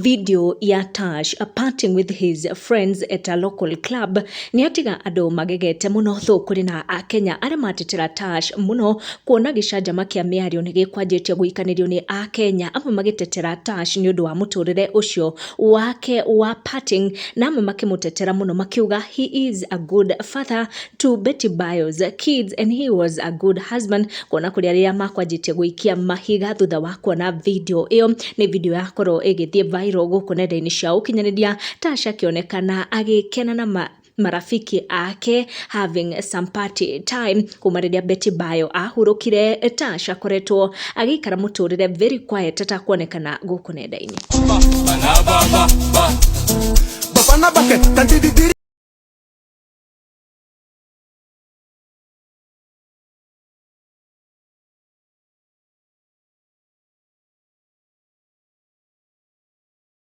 Video ya Tash partying with his friends at a local club nĩ atiga andũ magegete mũno. Though kũrĩ na Akenya arĩa matetera Tash mũno kuona gĩcanjama kĩa mĩario nĩ gĩkwanjĩtie gũikanĩrio nĩ Akenya, amwe magĩtetera Tash nĩ ũndũ wa mũtũrĩre ũcio wake wa partying, na amwe makĩmũtetera mũno makiuga he is a good father to Betty Bayo's kids and he was a good husband, kuona kũrĩ arĩa makwanjĩtie gũikia mahiga thutha wa kuona video ĩyo. Nĩ video yakorwo ĩgĩthiĩ viral gũkũ nenda-inĩ cia ũkinyanĩria, Tash akĩonekana agĩkena na marafiki ake having some party time. Kuma rĩrĩa Betty Bayo ahurũkire, Tash akoretwo agĩikara mũtũrĩre very quiet, atakuonekana gũkũ nenda-inĩ. Bafana bake tantididiri.